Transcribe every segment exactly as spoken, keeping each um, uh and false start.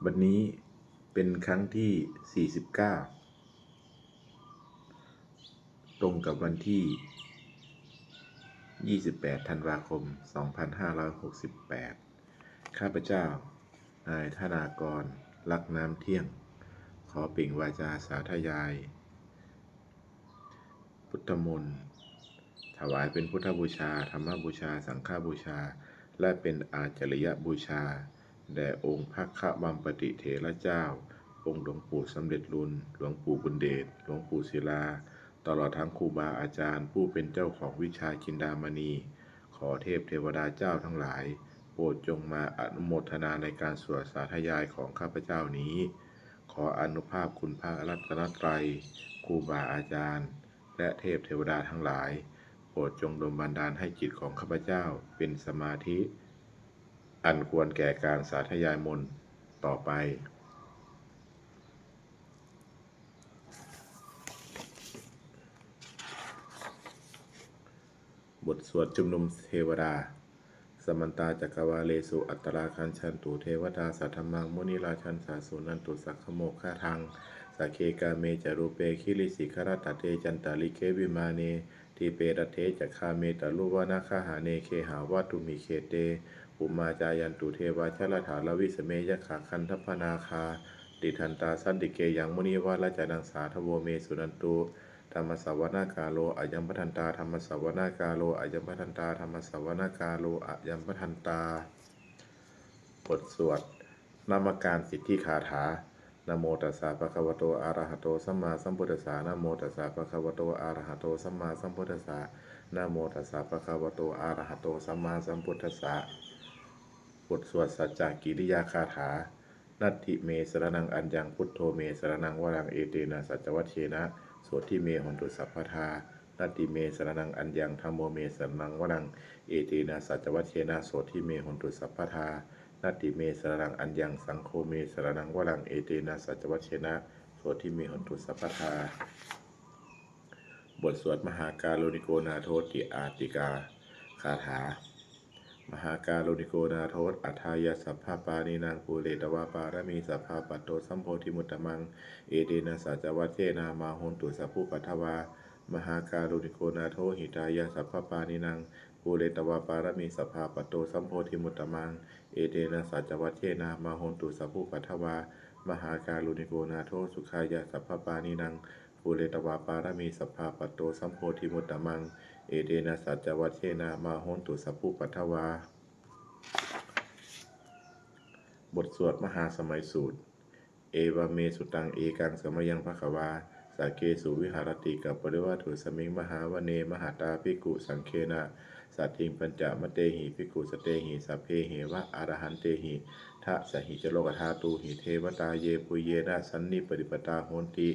วันนี้เป็นครั้งที่ สี่สิบเก้า ตรงกับวันที่ ยี่สิบแปด ธันวาคม สองพันห้าร้อยหกสิบแปด ข้าพเจ้า นายธนากร ลักน้ำเที่ยง ขอเปล่งวาจาสาธยาย พุทธมนต์ ถวายเป็นพุทธบูชา ธรรมบูชา สังฆบูชา และเป็นอาจาริยบูชา แด่องค์พระควัมปติเถระเจ้า องค์หลวงปู่สำเร็จลุน หลวงปู่บุญเดช หลวงปู่ศิลา ตลอดทั้งครูบาอาจารย์ผู้เป็นเจ้าของวิชาจินดามณี ขอเทพเทวดาเจ้าทั้งหลาย โปรดจงมาอนุโมทนาในการสวดสาธยายของข้าพเจ้านี้ ขออานุภาพคุณพระรัตนตรัย ครูบาอาจารย์ และเทพเทวดาทั้งหลาย โปรดจงดลบันดาลให้จิตของข้าพเจ้าเป็นสมาธิ อันควรแก่การสาธยายมนต์ต่อไป บทสวดชุมนุมเทวดา Samantā cakkavāḷesu atrāgacchantu devatā, saddhammaṃ munirājassa suṇantu saggamokkhadaṃ. Sagge kāme ca rūpe girisikharataṭe cantalikkhe vimāne, dīpe raṭṭhe ca gāme taruvanagahane gehavatthumhi khette, bhummā cāyantu devā jalathalavisame yakkhagandhabbanāgā, tiṭṭhantā santike yaṃ munivaravacanaṃ sādhavo me suṇantu. Dhammassavanakālo ayambhadantā, dhammassavanakālo ayambhadantā, dhammassavanakālo ayambhadantā. บทสวดนมการสิทธิคาถา Namo tassa bhagavato arahato sammāsambuddhassa. Namo tassa bhagavato arahato sammāsambuddhassa. Namo tassa bhagavato arahato sammāsambuddhassa. บทสวดสัจจกิริยาคาถา Natthi me saraṇaṃ aññaṃ, buddho me saraṇaṃ varaṃ, etena saccavajjena sotthi me hotu sabbadā. Natthi me saraṇaṃ aññaṃ, dhammo me saraṇaṃ varaṃ, etena saccavajjena sotthi me hotu sabbadā. Natthi me saraṇaṃ aññaṃ, saṅgho me saraṇaṃ varaṃ, etena saccavajjena sotthi me hotu sabbadā. บทสวดมหาการุณิโกนาโถติอาทิกาคาถา Mahākāruṇiko nātho atthāya sabbapāṇinaṃ, pūretvā pāramī sabbā patto sambodhimuttamaṃ, etena saccavajjena mā hontu sabbupaddavā. Mahākāruṇiko nātho hitāya sabbapāṇinaṃ, pūretvā pāramī sabbā patto sambodhimuttamaṃ, etena saccavajjena mā hontu sabbupaddavā. Mahākāruṇiko nātho sukhāya sabbapāṇinaṃ, pūretvā pāramī sabbā patto sambodhimuttamaṃ, etena saccavajjena mā hontu sabbupaddavā. บทสวดมหาสมัยสูตร Evaṃ me sutaṃ. Ekaṃ samayaṃ bhagavā sakkesu viharati kapilavatthusmiṃ mahāvane mahatā bhikkhusaṅghena saddhiṃ pañcamattehi bhikkhusatehi sabbeheva arahantehi. Dasahi ca lokadhātūhi devatā yebhuyyena sannipatitā honti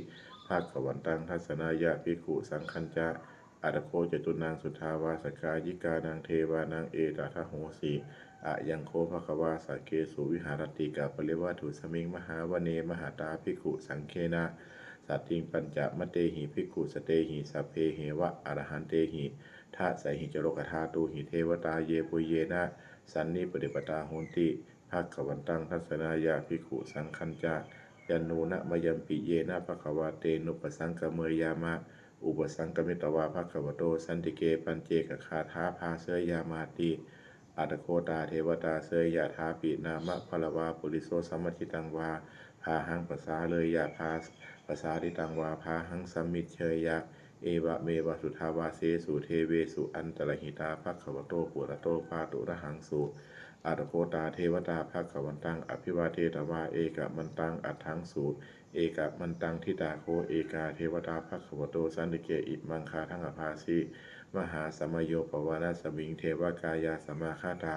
bhagavantaṃ dassanāya bhikkhusaṅghañca. Atha kho catunnaṃ suddhāvāsakāyikānaṃ devānaṃ etadahosi: Ayaṃ kho bhagavā sakkesu viharati kapilavatthusmiṃ mahāvane mahatā bhikkhusaṅghena saddhiṃ pañcamattehi bhikkhusatehi sabbeheva arahantehi. Dasahi ca lokadhātūhi devatā yebhuyyena sannipatitā honti bhagavantaṃ dassanāya bhikkhusaṅghañca. Yannūna mayampi yena bhagavā tenupasaṅkameyyāma, upasaṅkamitvā bhagavato santike paccekagāthā bhāseyyāmāti. Atha kho tā devatā seyyathāpi nāma balavā puriso sammiñjitaṃ vā bāhaṃ pasāreyya, pasāritaṃ vā bāhaṃ sammiñjeyya, evameva suddhāvāsesu devesu antarahitā bhagavato purato pāturahaṃsu. Atha kho tā devatā bhagavantaṃ abhivādetvā ekamantaṃ aṭṭhaṃsu. Ekamantaṃ ṭhitā kho ekā devatā bhagavato santike imaṃ gāthaṃ abhāsi: Mahāsamayo pavanasmiṃ devakāyā samāgatā,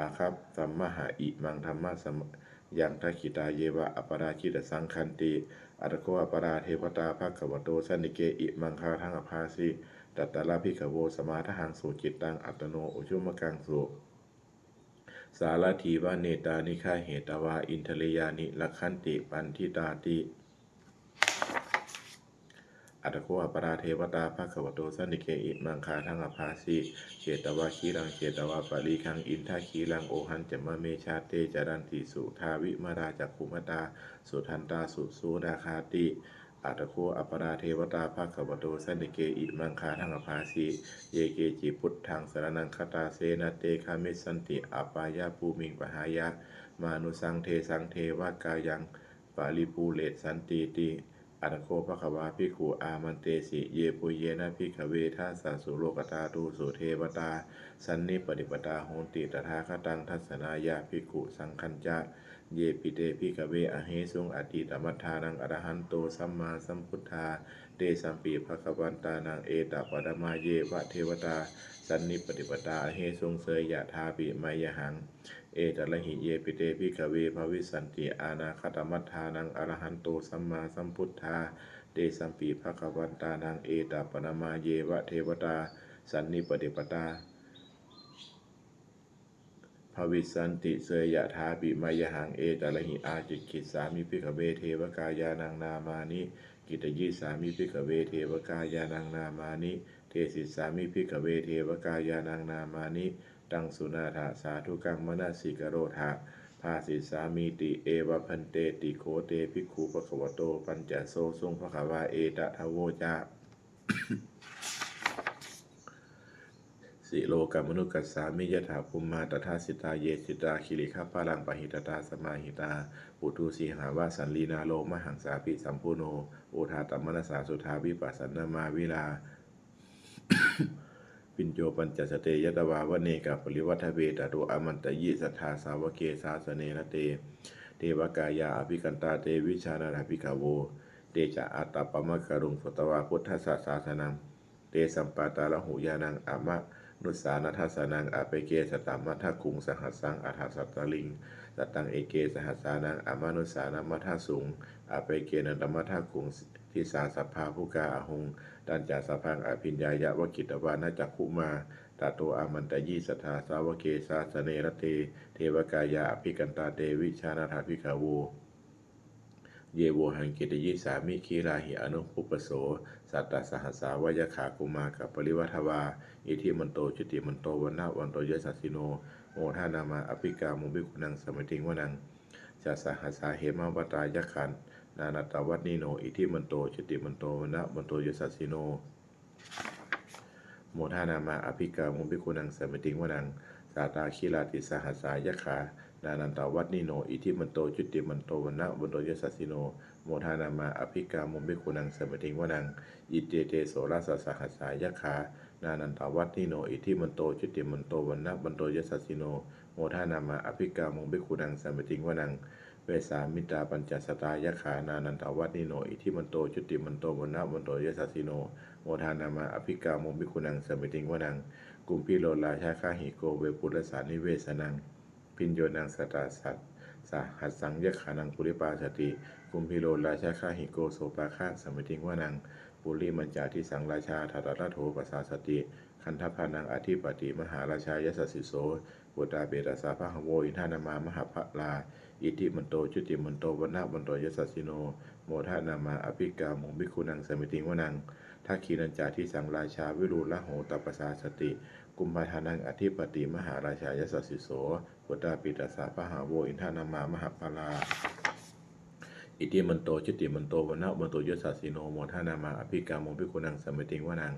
āgatamha imaṃ dhammasamayaṃ dakkhitāyeva aparājitasaṅghanti. Atha kho aparā devatā bhagavato santike imaṃ gāthaṃ abhāsi: Tatra bhikkhavo samādahaṃsu cittaṃ attano ujukamakaṃsu, sārathīva nettāni gahetvā indriyāni rakkhanti paṇḍitāti. Atha kho aparā devatā bhagavato santike imaṃ gāthaṃ abhāsi: Chetvā khīlaṃ chetvā palighaṃ indakhīlaṃ ohaccamanejā, te caranti suddhā vimalā cakkhumatā sudantā susunāgāti. Atha kho aparā devatā bhagavato santike imaṃ gāthaṃ abhāsi: Ye keci buddhaṃ saraṇaṃ gatāse, na te gamissanti apāyabhūmiṃ, pahāya mānusaṃ dehaṃ devakāyaṃ paripūressantīti. Atha kho bhagavā bhikkhū āmantesi: Yebhuyyena bhikkhave dasasu lokadhātūsu devatā sannipatitā honti tathāgataṃ dassanāya bhikkhusaṅghañca. Yepi te bhikkhave ahesuṃ atītamaddhānaṃ arahanto sammāsambuddhā, tesampi bhagavantānaṃ etaparamāyeva devatā sannipatitā ahesuṃ, seyyathāpi mayhaṃ etarahi. Yepi te bhikkhave bhavissanti anāgatamaddhānaṃ arahanto sammāsambuddhā, tesampi bhagavantānaṃ etaparamāyeva devatā sannipatitā bhavissanti, seyyathāpi mayhaṃ etarahi. Ācikkhissāmi bhikkhave devakāyānaṃ nāmāni, kittayissāmi bhikkhave devakāyānaṃ nāmāni, desissāmi bhikkhave devakāyānaṃ nāmāni, taṃ suṇātha sādhukaṃ manasikarotha bhāsissāmīti. Evaṃ bhanteti kho te bhikkhū bhagavato paccassosuṃ. Bhagavā etadavoca: Silokamanukassāmi, yattha bhummā tadassitā; ye sitā girigabbharaṃ, pahitattā samāhitā. Puthū sīhāva sallīnā, lomahaṃsābhisambhuno; odātamanasā suddhā, vippasannamanāvilā. Bhiyyo pañcasate ñatvā, vane kāpilavatthave; tato āmantayi satthā, sāvake sāsane rate. Devakāyā abhikkantā, te vijānātha bhikkhavo. Te ca ātappamakaruṃ, sutvā buddhassa sāsanaṃ; tesampāturahu ñāṇaṃ, amanussāna dassanaṃ. Appeke satamaddakkhuṃ, sahassaṃ atha sattariṃ; sataṃ eke sahassānaṃ, amanussānamaddasuṃ; appekenantamaddakkhuṃ, disā sabbā phuṭā ahuṃ. Tañca sabbaṃ abhiññāya, vavakkhitvāna cakkhumā; tato āmantayi satthā, sāvake sāsane rate. Devakāyā abhikkantā, te vijānātha bhikkhavo. Ye vohaṃ kittayissāmi, girāhi anupubbaso. Sattasahassā va yakkhā, bhummā kāpilavatthavā; iddhimanto jutimanto, vaṇṇavanto yasassino; modamānā abhikkāmuṃ, bhikkhūnaṃ samitiṃ vanaṃ. Chasahassā hemavatā, yakkhā nānattavaṇṇino; iddhimanto jutimanto, vaṇṇavanto yasassino; modamānā abhikkāmuṃ, bhikkhūnaṃ samitiṃ vanaṃ. Sātāgirā tisahassā, yakkhā nānattavaṇṇino; iddhimanto jutimanto, vaṇṇavanto yasassino; modamānā abhikkāmuṃ, bhikkhūnaṃ samitiṃ vanaṃ. Iccete soḷasasahassā, yakkhā nānattavaṇṇino; iddhimanto jutimanto, vaṇṇavanto yasassino; modamānā abhikkāmuṃ, bhikkhūnaṃ samitiṃ vanaṃ. Vessāmittā pañcasatā, yakkhā nānattavaṇṇino; iddhimanto jutimanto, vaṇṇavanto yasassino; modamānā abhikkāmuṃ, bhikkhūnaṃ samitiṃ vanaṃ. Kumbhīro rājagahiko, vepullassa nivesanaṃ; bhiyyo naṃ satasahassaṃ, yakkhānaṃ payirupāsati; kumbhīro rājagahiko, sopāga samitiṃ vanaṃ. Purimañca disaṃ rājā, dhataraṭṭho pasāsati; gandhabbānaṃ ādhipati, mahārājā yasassi so. Puttāpi tassa bahavo, indanāmā mahabbalā; iddhimanto jutimanto, vaṇṇavanto yasassino; modamānā abhikkāmuṃ, bhikkhūnaṃ samitiṃ vanaṃ. Dakkhiṇañca disaṃ rājā, virūḷho tappasāsati; kumbhaṇḍānaṃ ādhipati, mahārājā yasassi so. Puttāpi tassa bahavo, indanāmā mahabbalā; iddhimanto jutimanto, vaṇṇavanto yasassino; modamānā abhikkāmuṃ, bhikkhūnaṃ samitiṃ vanaṃ.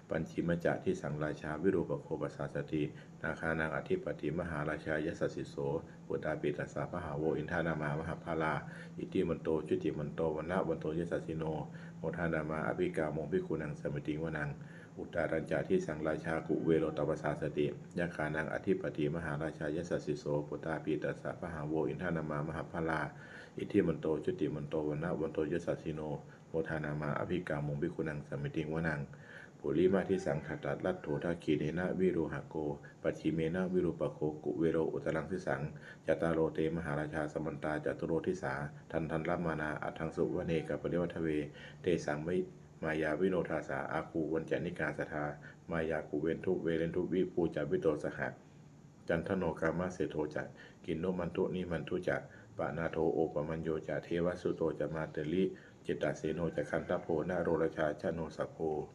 Pacchimañca disaṃ rājā, virūpakkho pasāsati; nāgānaṃ ādhipati, mahārājā yasassi so. Puttāpi tassa bahavo, indanāmā mahabbalā; iddhimanto jutimanto, vaṇṇavanto yasassino; modamānā abhikkāmuṃ, bhikkhūnaṃ samitiṃ vanaṃ. Uttarañca disaṃ rājā, kuvero tappasāsati; yakkhānaṃ ādhipati, mahārājā yasassi so. Puttāpi tassa bahavo, indanāmā mahabbalā; iddhimanto jutimanto, vaṇṇavanto yasassino; modamānā abhikkāmuṃ, bhikkhūnaṃ samitiṃ vanaṃ. Purimadisaṃ dhataraṭṭho, dakkhiṇena virūḷhako; pacchimena virūpakkho, kuvero uttaraṃ disaṃ. Cattāro te mahārājā, samantā caturo disā; daddallamānā aṭṭhaṃsu, vane kāpilavatthave. Tesaṃ vā māyāvino dāsā, āgū vañcanikā saṭhā; māyā kuṭeṇḍu veṭeṇḍu, viṭū ca viṭū saha. Candano kāmaseṭṭho ca, kinnughaṇḍu nighaṇḍu ca; panādo opamañño ca, devasūto ca mātali. Cittaseno ca gandhabbo naḷorājā janosabho.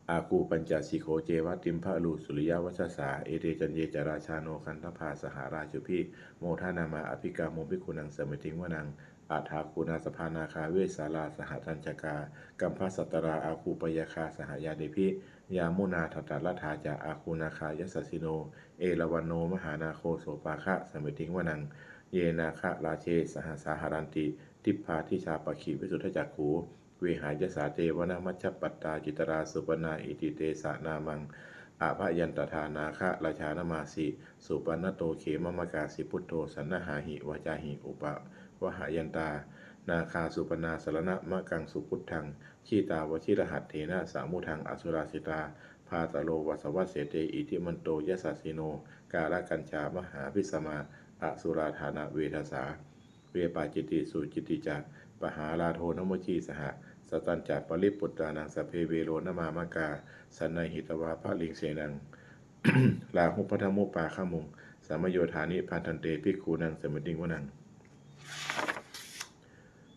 Āgū pañcasikho ceva timbarū suriyavaccasā. Ete caññe ca rājāno gandhabbā saha rājubhi modamānā abhikkāmuṃ bhikkhūnaṃ samitiṃ vanaṃ. Athāgū nābhasā nāgā vesālā saha tacchakā kambalassatarā āgū pāyāgā saha ñātibhi. Yāmunā dhataraṭṭhā ca āgū nāgā yasassino. Erāvaṇo mahānāgo sopāga samitiṃ vanaṃ. Ye nāgarāje sahasā haranti dibbā dijā pakkhi visuddhacakkhū. Vehāyasā te vanamajjhapattā citrā supaṇṇā iti tesa nāmaṃ. Abhayantadā nāgarājānamāsi supaṇṇato khemamakāsi buddho. Saṇhāhi vācāhi upavhayantā nāgā supaṇṇā saraṇamakaṃsu buddhaṃ. Jitā vajirahatthena samuddaṃ asurā sitā. Bhātaro vāsavassete iddhimanto yasassino. Kālakañjā mahābhismā asurā dānaveghasā. Vepacitti Sucitti ca Pahārādo Namucī saha. Satañca Baliputtānaṃ sabbe Verocanāmakā. Sannayhitvā baliṃ senaṃ Rāhubhaddamupāgamuṃ. Samayodāni bhaddante bhikkhūnaṃ samitiṃ vanaṃ.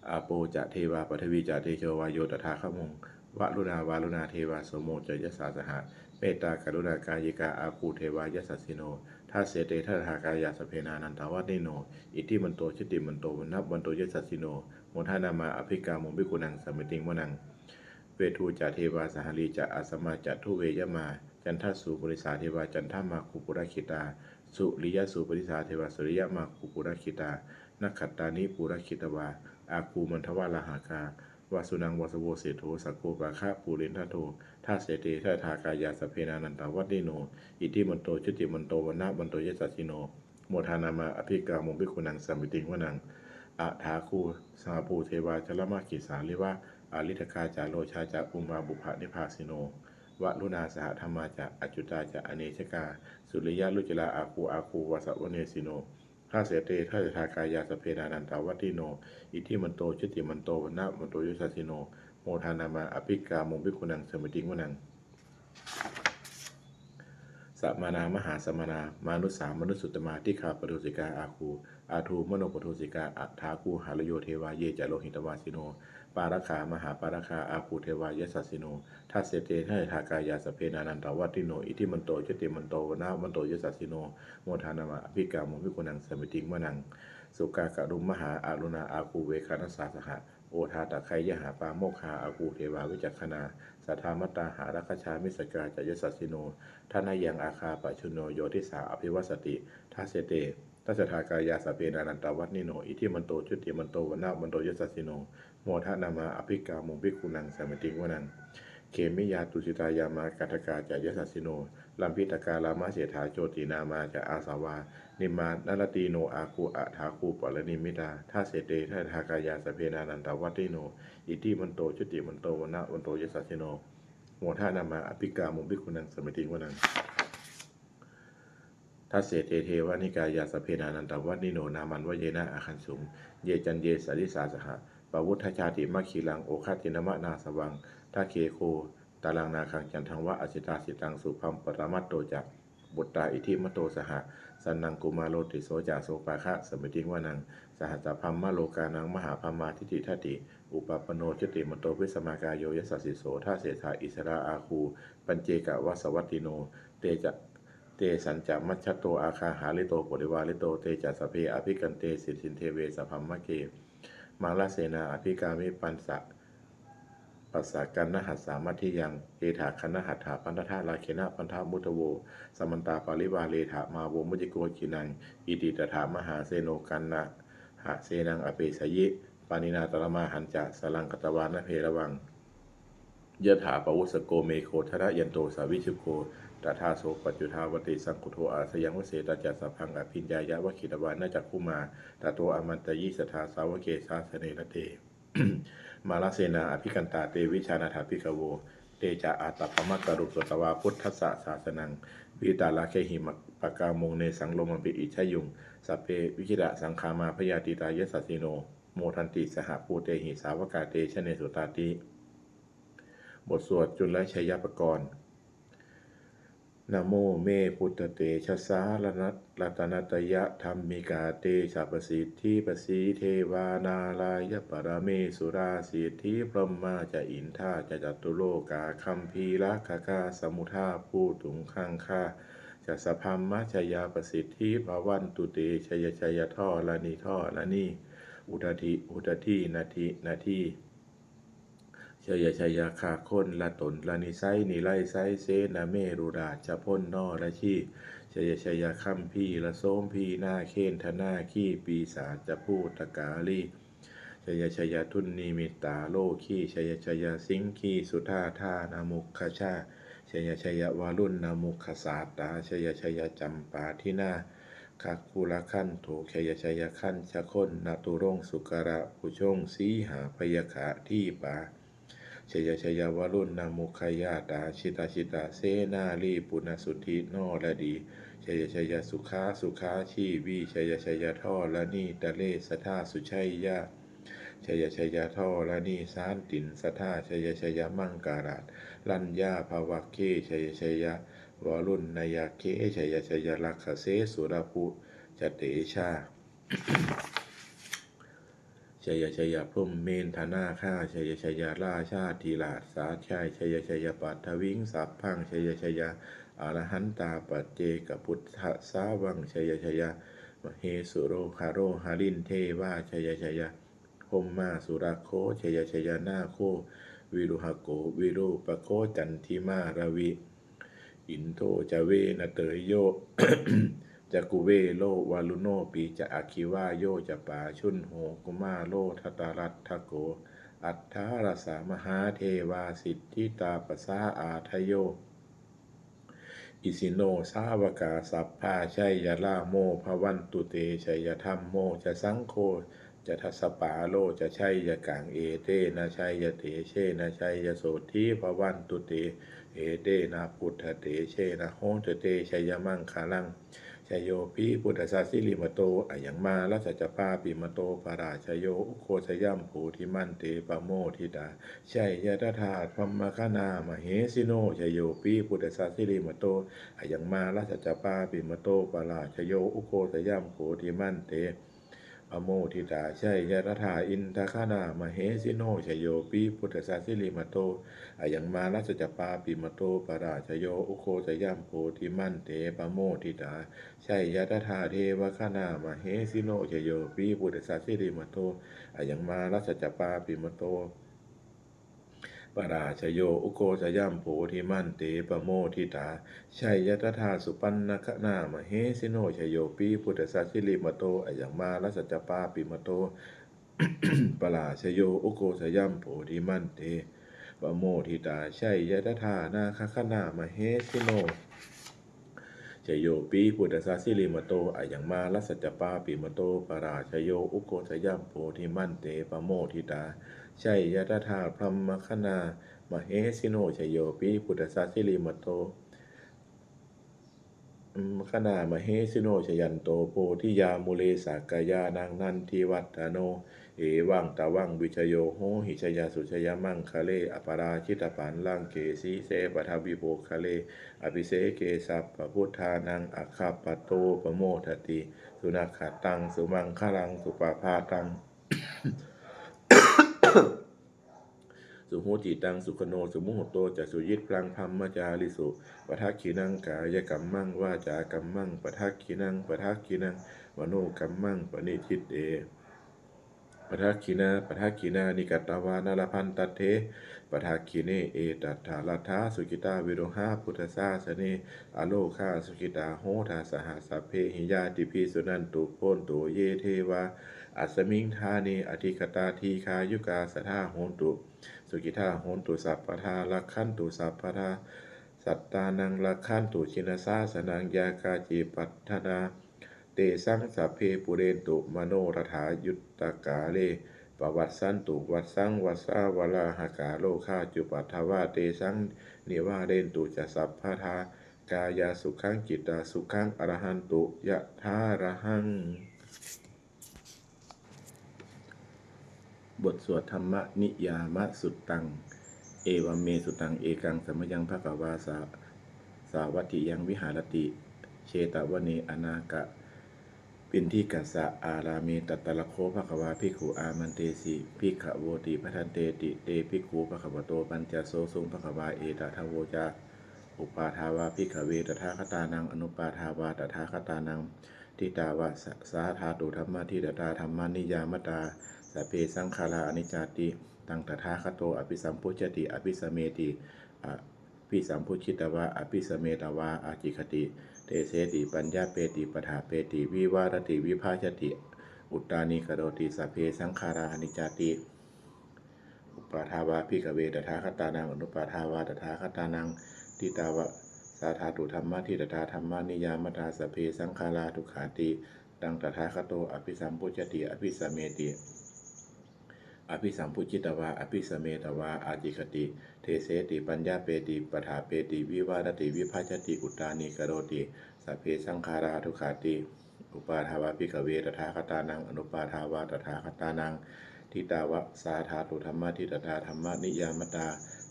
Āpo ca devā paṭhavī ca tejo vāyo tadāgamuṃ. Varuṇā Vāruṇā devā Somo ca Yasasā saha. Mettākaruṇākāyikā āgū devā yasassino. Dasete dasadhā kāyā sabbe nānattavaṇṇino. Iddhimanto jutimanto vaṇṇavanto yasassino. Modamānā abhikkāmuṃ bhikkhūnaṃ samitiṃ vanaṃ. Veṇḍū ca devā Sahalī ca Asamā ca duve Yamā. Candassūpanisā devā candamāgū purakkhitā. Suriyassūpanisā devā suriyamāgū purakkhitā. Nakkhattāni purakkhitvā āgū mandavalāhakā. Vasūnaṃ vāsavo seṭṭho sakkopāga purindado. Dasete dasadhā kāyā sabbe nānattavaṇṇino. Iddhimanto jutimanto vaṇṇavanto yasassino. Modamānā abhikkāmuṃ bhikkhūnaṃ samitiṃ vanaṃ. Athāgū Sahabhū devā Jalamaggisikhāriva. Ariṭṭhakā ca Rojā ca Ummāpupphanibhāsino. Varuṇā Sahadhammā ca Accutā ca Anejakā. Sūleyyarucirā āgū āgū Vāsavanesino. Dasete dasadhā kāyā sabbe nānattavaṇṇino. Iddhimanto jutimanto vaṇṇavanto yasassino. Modamānā abhikkāmuṃ bhikkhūnaṃ samitiṃ vanaṃ. Samānā Mahāsamānā Mānusā Mānusuttamā. Dighā Padosikā āgū Āgū Manopadosikā. Athāgū Harayo devā ye ca Lohitavāsino. Pāragā Mahāpāragā āgū devā yasassino. Dasete dasadhā kāyā sabbe nānattavaṇṇino. Iddhimanto jutimanto vaṇṇavanto yasassino. Modamānā abhikkāmuṃ bhikkhūnaṃ samitiṃ vanaṃ. Sukkā Karumhā Aruṇā āgū Veghanasā saha. Odātagayhā Pāmokkhā āgū devā vicakkhaṇā. Sadāmattā Hāragajā Missakā ca yasassino. Thanayaṃ āgā Pajjunno yo disā abhivassati. Dasete dasadhā kāyā sabbe nānattavaṇṇino. Iddhimanto jutimanto vaṇṇavanto yasassino. Modamānā abhikkāmuṃ bhikkhūnaṃ samitiṃ vanaṃ. Khemiyā Tusitā Yāmā Kaṭṭhakā ca yasassino. Lambitakā Lāmaseṭṭhā Jotināmā ca Āsavā. Nimmānaratino āgū Athāgū Paranimmitā. Dasete dasadhā kāyā sabbe nānattavaṇṇino. Iddhimanto jutimanto vaṇṇavanto yasassino. Modamānā abhikkāmuṃ bhikkhūnaṃ samitiṃ vanaṃ. Dasete Devanikāyā sabbe nānattavaṇṇino. Nāmanvayena āgañchuṃ ye caññe sadisā saha. Pavutthajātimakkhilaṃ oghatiṇṇamanāsavaṃ. Dakkhemoghataraṃ nāgaṃ candaṃva asitātitaṃ. Subaṃ paramatto ca puttā iddhimato saha. Sanaṅkumāro Tisso ca Sopāga samitiṃ vanaṃ. Sahassabrahmalokānaṃ Mahābrahmābhitiṭṭhati. Upapanno jutimanto bhismākāyo yasassi so. Dasettha Issarā āgū paccekavasavattino. Te ca, tesañca majjhato āgā Hārito Parivārito. Te ca sabbe abhikkante sinde deve sabrahmake. Mārasenā abhikkāmi passa passa kaṇhassa mandiyaṃ. Edā kaṇhattha bandhatha rāgena bandhamatthu vo. Samantā parivāretha mā vo muñcittha koci naṃ. Iti tattha mahāseno kaṇhasenaṃ apesayi. Pāṇinā talamāhacca saraṃ katvāna bheravaṃ. Yathā pāvussako megho thanayanto savijjuko. Tadā so paccudāvatti saṅkuddho asayaṃvase. Tañca sabbaṃ abhiññāya vavakkhitvāna cakkhumā. Tato āmantayi satthā sāvake sāsane rate. Mārasenā abhikkantā te vijānātha bhikkhavo. Te ca ātappamakaruṃ sutvā buddhassa sāsanaṃ. Vītarāgehi pakkāmuṃ nesaṃ lomampi iñjayuṃ. Sabbe vijitasaṅgāmā bhayātītā yasassino. Modanti saha bhūtehi sāvakā te janesutāti. บทสวดจุลชัยปกรณ์ Namo me buddhatejasā ratanattayadhammikā tejapasiddhi pasīdevā nārāyaparamesurā siddhibrahmā ca indā ca catulokā gambhīrakkhakā samuddā bhūtuṅgaṅgā ca sabrahmajayapasiddhi bhavantu te. Jaya jaya dharaṇi dharaṇī udadhi udadhī nadi nadī. Jaya jaya gagonlatonlanisai niraisai senamerurājabala norajī. Jaya jaya gambhīrasombhī nāgendanāgī pisācabhūtakālī. Jaya jaya dunnimittā rogī. Jaya jaya siṅgī sudādānamukhajā. Jaya jaya varuṇṇamukhasātrā. Jaya jaya campādināgakulagantho. Jaya jaya gajagonnaturaṅga sukarabhujaṅga sīhabyagghadīpā. Jaya jaya varuṇṇamukhayātrā. Jita jita senārī punasuddhi naradī. Jaya jaya sukhā sukhā jīvī. Jaya jaya dharaṇītale sadā sujayā. Jaya jaya dharaṇī santin sadā. Jaya jaya maṅkararaññā bhavagge. Jaya jaya varuṇṇayakkhe. Jaya jaya rakkhase surabhujatejā. Jaya jaya brahmendanaga. Jaya jaya rājādhirāja sājjai. Jaya jaya paṭhaviṃ sabbaṃ. Jaya jaya arahantā paccekabuddhasāvaṃ. Jaya jaya mahesuro haro harindevā. Jaya jaya brahmā surakkho. Jaya jaya nāgo viruḷhako virūpakkho candimā ravi indo ca venateyyo ca kuvero varuṇopi ca aggi vāyo ca pājuṇho kumāro dhataraṭṭhako aṭṭhārasa mahādevā siddhitāpasa-ādayo isino sāvakā sabbā jaya rāmo bhavantu te. Jaya dhammo ca saṅgho ca dasapālo ca jayakaṃ etena jayatejena jayasotthī bhavantu te. Etena buddhatejena hotu te jayamaṅgalaṃ. Jayopi buddhassa sirīmato ayaṃ mārassa ca pāpimato parājayo ugghosayaṃ bodhimaṇḍe pamoditā jaya tadā brahmagaṇā mahesino. Jayopi buddhassa sirīmato ayaṃ mārassa ca pāpimato parājayo ugghosayaṃ bodhimaṇḍe pamoditā jaya tadā indagaṇā mahesino. Jayopi buddhassa sirīmato ayaṃ mārassa ca pāpimato parājayo ugghosayaṃ bodhimaṇḍe pamoditā jaya tadā devagaṇā mahesino. Jayopi buddhassa sirīmato ayaṃ mārassa ca pāpimato parājayo ugghosayaṃ bodhimaṇḍe pamoditā jaya tadā supaṇṇagaṇā mahesino. Jayopi buddhassa sirīmato ayaṃ mārassa ca pāpimato parājayo ugghosayaṃ bodhimaṇḍe pamoditā jaya tadā nāgagaṇā mahesino. Jayopi buddhassa sirīmato ayaṃ mārassa ca pāpimato parājayo ugghosayaṃ bodhimaṇḍe pamoditā jaya tadā brahmagaṇā mahesino. Jayopi buddhassa sirīmato brahmagaṇā mahesino. Jayanto bodhiyā mūle sakyānaṃ nandivaḍḍhano evaṃ tvaṃ vijayo hohi jayassu jayamaṅgale aparājitapallaṅke sīse paṭhavipokkhare abhiseke sabbabuddhānaṃ aggappatto pamodati. Sunakkhattaṃ sumaṅgalaṃ supabhātaṃ suhuṭṭhitaṃ sukhaṇo sumuhutto ca suyiṭṭhaṃ brahmacārisu padakkhiṇaṃ kāyakammaṃ vācākammaṃ padakkhiṇaṃ padakkhiṇaṃ manokammaṃ paṇidhī te padakkhiṇā padakkhiṇāni katvāna labhantatthe padakkhiṇe. Etattha laddhā sukhitā viruḷhā buddhasāsane arogā sukhitā hotha saha sabbehi ñātibhi. Suṇantu bhonto ye devā asmiṃ ṭhāne adhigatā dīghāyukā sadā hontu sukhitā hontu sabbadā rakkhantu sabbadā sattānaṃ rakkhantu jinasāsanaṃ. Yā kāci patthanā tesaṃ sabbe pūrentu manorathā yuttakāle pavassantu vassaṃ vassā valāhakā rogā cupaddavā tesaṃ nivārentu ca sabbadā. Kāyasukhaṃ cittasukhaṃ arahantu yathārahaṃ. บทสวดธรรมนิยามสุตตัง Evaṃ me sutaṃ. Ekaṃ samayaṃ bhagavā sā sāvatthiyaṃ viharati jetavane anāthapiṇḍikassa ārāme. Tatra kho bhagavā bhikkhū āmantesi bhikkhavoti. Bhadanteti te bhikkhū bhagavato paccassosuṃ. Bhagavā etadavoca. Uppādā vā bhikkhave tathāgatānaṃ anuppādā vā tathāgatānaṃ ṭhitāva sā dhātu dhammaṭṭhitatā dhammaniyāmatā sabbe saṅkhārā aniccāti. Taṃ tathāgato abhisambujjhati abhisameti. Abhisambujjhitvā abhisametvā ācikkhati deseti paññapeti paṭṭhapeti vivarati vibhajati uttānīkaroti sabbe saṅkhārā aniccāti. Uppādā vā bhikkhave tathāgatānaṃ anuppādā vā tathāgatānaṃ ṭhitāva sā dhātu dhammaṭṭhitatā dhammaniyāmatā sabbe saṅkhārā dukkhāti. Taṃ tathāgato abhisambujjhati abhisameti. Abhisambujjhitvā abhisametvā ācikkhati deseti paññapeti paṭṭhapeti vivarati vibhajati uttānīkaroti sabbe saṅkhārā dukkhāti. Uppādā vā bhikkhave tathāgatānaṃ anuppādā vā tathāgatānaṃ ṭhitāva sā dhātu dhammaṭṭhitatā dhammaniyāmatā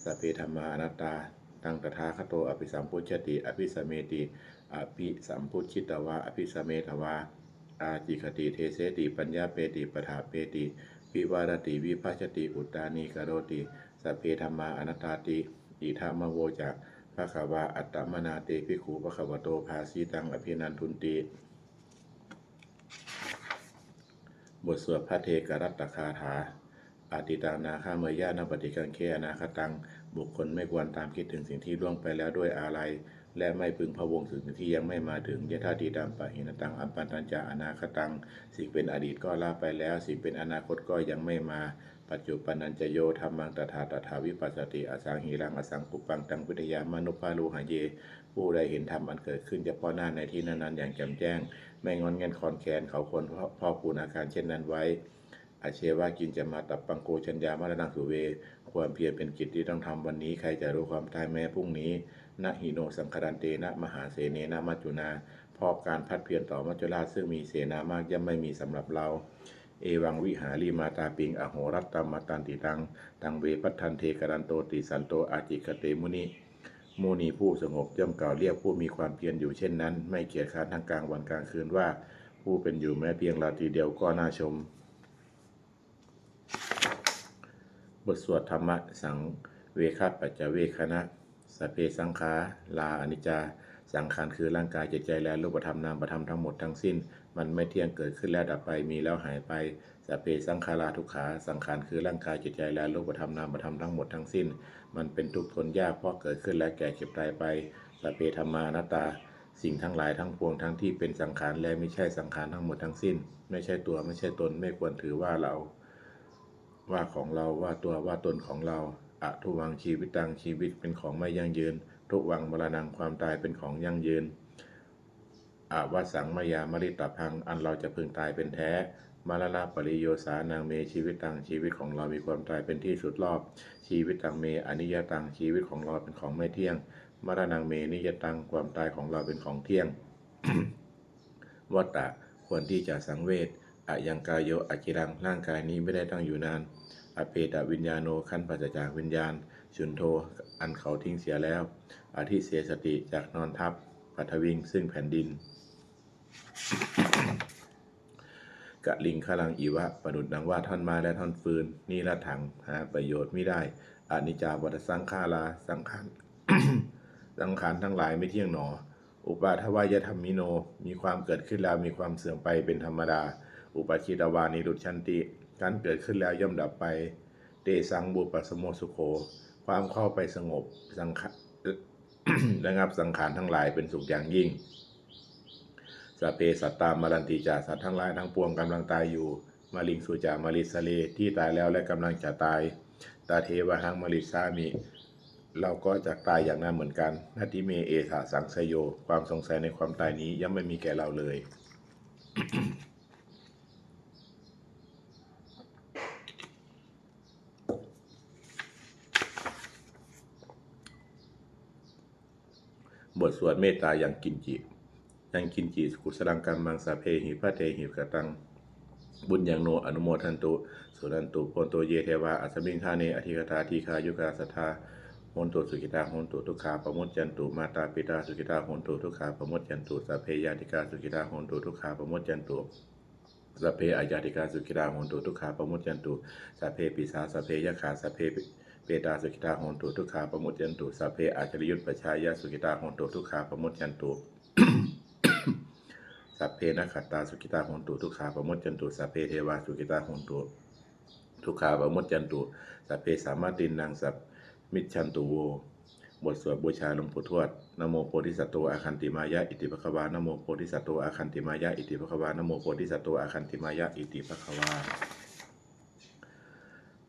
sabbe dhammā anattā. Taṃ tathāgato abhisambujjhati abhisameti. Abhisambujjhitvā abhisametvā ācikkhati deseti paññapeti paṭṭhapeti vivarati vibhajati uttānīkaroti sabbe dhammā anattāti. Idamavoca bhagavā. Attamanā te bhikkhū bhagavato bhāsitaṃ abhinandunti. บทสวดภัทเทกรัตตคาถา Atītaṃ nānvāgameyya nappaṭikaṅkhe anāgataṃ. บุคคลไม่ควรตามคิดถึงสิ่งที่ล่วงไปแล้วด้วยอาลัย และไม่พึงพะวงถึงสิ่งที่ยังไม่มาถึง Yadatītampahīnantaṃ appattañca anāgataṃ. สิ่งเป็นอดีตก็ละไปแล้ว สิ่งเป็นอนาคตก็ยังไม่มา Paccuppannañca yo dhammaṃ tattha tattha vipassati, asaṃhīraṃ asaṅkuppaṃ taṃ viddhā manubrūhaye. ผู้ใดเห็นธรรมอันเกิดขึ้นเฉพาะหน้าในที่นั้นๆอย่างแจ่มแจ้ง ไม่ง่อนแง่นคลอนแคลน เขาควรพอกพูนอาการเช่นนั้นไว้ Ajjeva kiñci mātappaṃ ko jaññā maraṇaṃ suve. ความเพียรเป็นกิจที่ต้องทำวันนี้ ใครจะรู้ความตายแม้พรุ่งนี้ Na hi no saṅgarantena mahāsenena maccunā. เพราะการผัดเพี้ยนต่อมัจจุราชซึ่งมีเสนามากย่อมไม่มีสำหรับเรา Evaṃvihārimātāpiṃ ahorattamatanditaṃ, taṃ ve bhaddante kālantoti santo ācikkhate muni. มุนีผู้สงบย่อมกล่าวเรียกผู้มีความเพียรอยู่เช่นนั้น ไม่เกียจคร้านทั้งกลางวันกลางคืนว่า ผู้เป็นอยู่แม้เพียงราตรีเดียวก็น่าชม บทสวดธรรมสังเวคปัจจเวกขณะ Sabbe saṅkhārā aniccā. สังขารคือร่างกายจิตใจและรูปธรรมนามธรรมทั้งหมดทั้งสิ้น มันไม่เที่ยง เกิดขึ้นแล้วดับไป มีแล้วหายไป Sabbe saṅkhārā dukkhā. สังขารคือร่างกายจิตใจและรูปธรรมนามธรรมทั้งหมดทั้งสิ้น มันเป็นทุกข์ทนยาก เพราะเกิดขึ้นและแก่เจ็บตายไป Sabbe dhammā anattā. สิ่งทั้งหลายทั้งปวงทั้งที่เป็นสังขารและมิใช่สังขารทั้งหมดทั้งสิ้น ไม่ใช่ตัวไม่ใช่ตน ไม่ควรถือว่าเรา ว่าของเรา ว่าตัวว่าตนของเรา Adhuvaṃ jīvitaṃ. ชีวิตเป็นของไม่ยั่งยืน Dhuvaṃ maraṇaṃ. ความตายเป็นของยั่งยืน Avassaṃ mayā maritabbaṃ. อันเราจะพึงตายเป็นแท้ Maraṇapariyosānaṃ me jīvitaṃ. ชีวิตของเรามีความตายเป็นที่สุดรอบ Jīvitaṃ me aniyataṃ. ชีวิตของเราเป็นของไม่เที่ยง Maraṇaṃ me niyataṃ. ความตายของเราเป็นของเที่ยง Vata. ควรที่จะสังเวช Ayaṃ kāyo aciraṃ. ร่างกายนี้ไม่ได้ตั้งอยู่นาน Apetaviññāṇo. ครั้นปราศจากวิญญาณ Chuḍḍho. อันเขาทิ้งเสียแล้ว Adhisessati. จักนอนทับ Paṭhaviṃ. ซึ่งแผ่นดิน Kaliṅgaraṃ iva. ประดุจดังว่าท่อนไม้และท่อนฟืน Niratthaṃ. หาประโยชน์มิได้ Aniccā vata saṅkhārā. สังขาร สังขารทั้งหลายไม่เที่ยงหนอ Uppādavayadhammino. มีความเกิดขึ้นแล้วมีความเสื่อมไปเป็นธรรมดา Uppajjitvā nirujjhanti. ครั้นเกิดขึ้นแล้วย่อมดับไป Tesaṃ vūpasamo sukho. ความเข้าไปสงบสังข- ระงับสังขารทั้งหลายเป็นสุขอย่างยิ่ง Sabbe sattā maranti ca. สัตว์ทั้งหลายทั้งปวงกำลังตายอยู่ Mariṃsu ca marissare. ที่ตายแล้วและกำลังจะตาย Tathevāhaṃ marissāmi. เราก็จะตายอย่างนั้นเหมือนกัน Natthi me ettha saṃsayo. ความสงสัยในความตายนี้ย่อมไม่มีแก่เราเลย บทสวดเมตตา Yaṅkiñci. Yaṅkiñci kusalaṃ kammaṃ sabbehi katehi kataṃ puññaṃ no anumodantu, suṇantu bhonto ye devā asmiṃ ṭhāne adhigatā dīghāyukā sadā hontu sukhitā hontu dukkhā pamuccantu. Mātāpitā sukhitā hontu dukkhā pamuccantu. Sabbe ñātikā sukhitā hontu dukkhā pamuccantu. Sabbe aññātikā sukhitā hontu dukkhā pamuccantu. Sabbe pisā sabbe yakkhā sabbe petā sukhitā hontu dukkhā pamuccantu. Sabbe ācariyupajjhāyā sukhitā hontu dukkhā pamuccantu. Sabbe nakkhattā sukhitā hontu dukkhā pamuccantu. Sabbe devā sukhitā hontu dukkhā pamuccantu. Sabbe sampattīnaṃ samijjhantu vo. บทสวดบูชาหลวงปู่ทวด Namo bodhisatto āgantimāya iti bhagavā. Namo bodhisatto āgantimāya iti bhagavā. Namo bodhisatto āgantimāya iti bhagavā.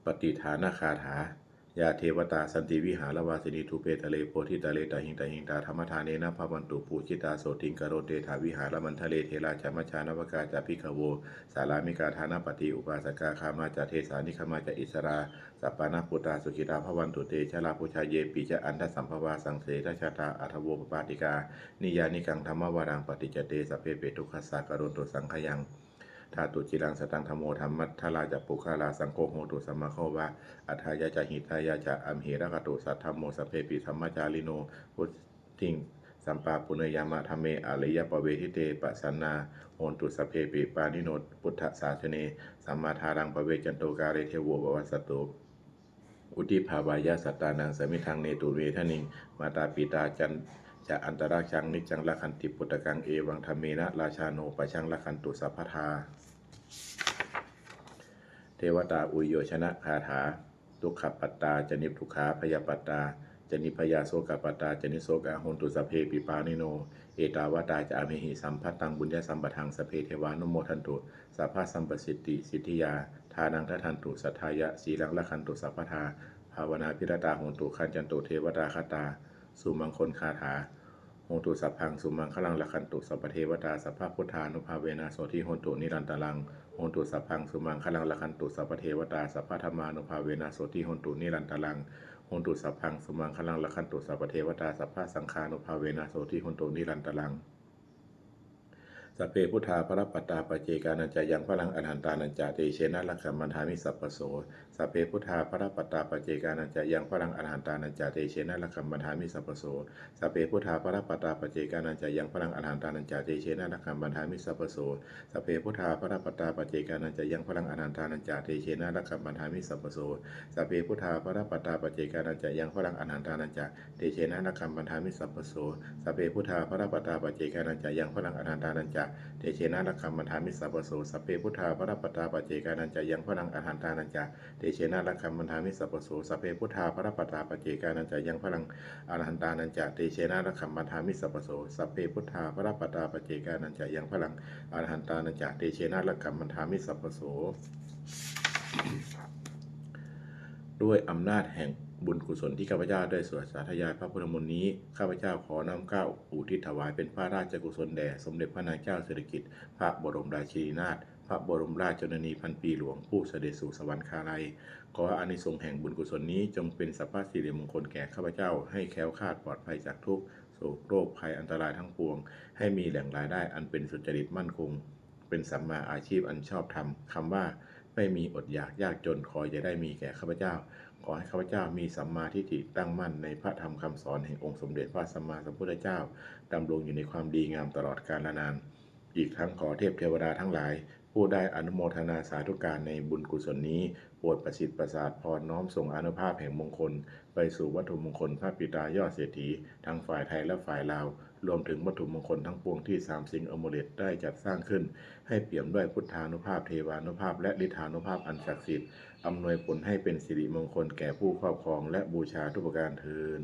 Pattidānagāthā. Yā devatā santi vihāravāsinī thūpe ghare bodhighare tahiṃ tahiṃ tā dhammadānena bhavantu pūjitā sotthiṃ karontedha vihāramaṇḍale. Therā ca majjhā navakā ca bhikkhavo sārāmikā dānapatī upāsakā gāmā ca desā nigamā ca issarā sappāṇabhūtā sukhitā bhavantu te. Jalābujā yepi ca aṇḍasambhavā saṃsedajātā athavopapātikā niyyānikaṃ dhammavaraṃ paṭicca te sabbepi dukkhassa karontu saṅkhayaṃ. Ṭhātu ciraṃ sataṃ dhammo dhammaddharā ca puggalā saṅgho hotu samaggo va atthāya ca hitāya ca. Amhe rakkhatu saddhammo sabbepi dhammacārino vuḍḍhiṃ sampāpuṇeyyāma dhamme ariyappavedite. Pasannā hontu sabbepi pāṇino buddhasāsane sammā dhāraṃ pavecchanto kāle devo pavassatu. Vuḍḍhibhāvāya sattānaṃ samiddhaṃ netu medaniṃ mātā pitā ca atrajaṃ niccaṃ rakkhanti puttakaṃ evaṃ dhammena rājāno pajaṃ rakkhantu sabbadā. Devatāuyyojanagāthā. Dukkhappattā ca niddukkhā bhayappattā ca nibbhayā sokappattā ca nissokā hontu sabbepi pāṇino. Ettāvatā ca amhehi sambhataṃ puññasampadaṃ sabbe devānumodantu sabbasampattisiddhiyā. Dānaṃ dadantu saddhāya sīlaṃ rakkhantu sabbadā bhāvanābhiratā hontu gacchantu devatāgatā. Sumaṅgalagāthā. Hotu sabbaṃ sumaṅgalaṃ rakkhantu sabbadevatā sabbabuddhānubhāvena sotthī hontu nirantaraṃ. Hotu sabbaṃ sumaṅgalaṃ rakkhantu sabbadevatā sabbadhammānubhāvena sotthī hontu nirantaraṃ. Hotu sabbaṃ sumaṅgalaṃ rakkhantu sabbadevatā sabbasaṅghānubhāvena sotthī hontu nirantaraṃ. Sabbe buddhā balappattā paccekānañca yaṃ balaṃ arahantānañca tejena rakkhaṃ bandhāmi sabbaso. Sabbe buddhā balappattā paccekānañca yaṃ balaṃ arahantānañca tejena rakkhaṃ bandhāmi sabbaso. Sabbe buddhā balappattā paccekānañca yaṃ balaṃ arahantānañca tejena rakkhaṃ bandhāmi sabbaso. Sabbe buddhā balappattā paccekānañca yaṃ balaṃ arahantānañca tejena rakkhaṃ bandhāmi sabbaso. Sabbe buddhā balappattā paccekānañca yaṃ balaṃ arahantānañca tejena rakkhaṃ bandhāmi sabbaso. Sabbe buddhā balappattā paccekānañca yaṃ balaṃ arahantānañca tejena rakkhaṃ bandhāmi sabbaso. Sabbe buddhā balappattā paccekānañca yaṃ balaṃ arahantānañca tejena rakkhaṃ bandhāmi sabbaso. Sabbe buddhā balappattā paccekānañca yaṃ balaṃ arahantānañca tejena rakkhaṃ bandhāmi sabbaso. Sabbe buddhā balappattā paccekānañca yaṃ balaṃ arahantānañca tejena rakkhaṃ bandhāmi sabbaso. ด้วยอำนาจแห่งบุญกุศลที่ข้าพเจ้าได้สวดสาธยายพระพุทธมนต์นี้ ข้าพเจ้าขอน้อมเกล้าอุทิศถวายเป็นพระราชกุศลแด่สมเด็จพระนางเจ้าสิริกิติ์ พระบรมราชินีนาถ พระบรมราชชนนีพันปีหลวง ผู้เสด็จสู่สวรรคาลัย ขออานิสงส์แห่งบุญกุศลนี้จงเป็นสัพพสิริมงคลแก่ข้าพเจ้า ให้แคล้วคลาดปลอดภัยจากทุกข์โศกโรคภัยอันตรายทั้งปวง ให้มีแหล่งรายได้อันเป็นสุจริตมั่นคง เป็นสัมมาอาชีพอันชอบธรรม คำว่าไม่มีอดอยากยากจน ขออย่าได้มีแก่ข้าพเจ้า ขอให้ข้าพเจ้ามีสัมมาทิฏฐิตั้งมั่นในพระธรรมคำสอนแห่งองค์สมเด็จพระสัมมาสัมพุทธเจ้า ดำรงอยู่ในความดีงามตลอดกาลนาน อีกทั้งขอเทพเทวดาทั้งหลาย ผู้ได้อนุโมทนาสาธุการในบุญกุศลนี้ โปรดประสิทธิ์ประสาทพรน้อมส่งอานุภาพแห่งมงคล ไปสู่วัตถุมงคลพระปิดตายอดเศรษฐี ทั้งฝ่ายไทยและฝ่ายลาว รวมถึงวัตถุมงคลทั้งปวงที่สามสิงห์อมูเลตได้จัดสร้างขึ้น ให้เปี่ยมด้วยพุทธานุภาพ เทวานุภาพ และฤทธานุภาพอันศักดิ์สิทธิ์ อำนวยผลให้เป็นสิริมงคลแก่ผู้ครอบครองและบูชาทุกประการเทอญ